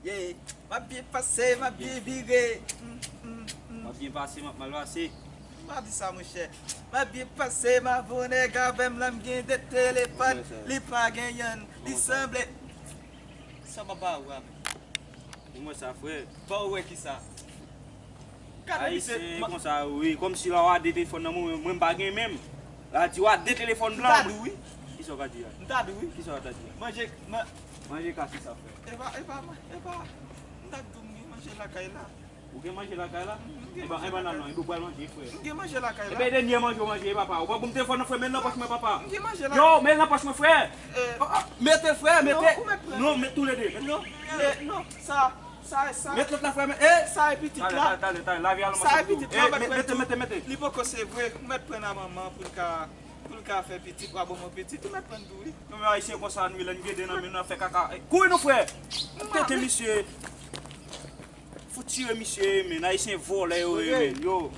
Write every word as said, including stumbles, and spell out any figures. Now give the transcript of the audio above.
Yeah, m ap byen pase, m ap byen vire. Mm, mm, mm. M ap byen pase, m ap mal pase. M pa di sa, monchè. M ap byen pase, m avè yon nèg avè m la, m gen de telefòn, li pa gen yonn, li sanble. Sa papa ou a menm. Ou wè sa, frè? Ba ou wè ki sa? Gade misye. Ayisyen konsa, wi. Kòmsi la w a de telefòn nan mwen, mwen m pa gen menm. La di w a de telefòn blan. M ta di wi. Kisa w ka di a? M ta di wi. Kisa w ta di a? Manje, man- Manje ka se sa, frè. E pa, e pa, e pa. M ta di w m gen manje lakay la. Ou gen manje lakay la? M gen manje lakay la. E ba, e ba nan non, e ba w pral manje, frè. M gen manje lakay la. E ben, dènye manje w manje, papa. Ou pa ban m telefòn nan, frè, men l nan pòch mwen, papa. M gen manje lakay la. Yo, men l nan pòch mwen, frè. Eh. Oh, oh, mete l, frè, mete. Non, ou mèt pran. Non, met tou le de. Non, eh, non, sa, sa, sa. Met lòt la, frè, men, eh. Sa e pitit la. Talè, talè, talè, lavi a lan manje. Sa e pitit la, eh, mèt pran tou. Mete, mete, mete. Li poko se vre, ou mèt pran nan manman pou l ka, pou l ka fè pitit, w a bon bon pitit, ou mèt pran tou, wi. Non, men ayisyen konsa, nou, lè n gen de nan men nou, n ap fè kaka. Eh, kouri non, frè. Tenten misye. Fout tire misye, men ayisyen vòlè yo ye, men. Yo.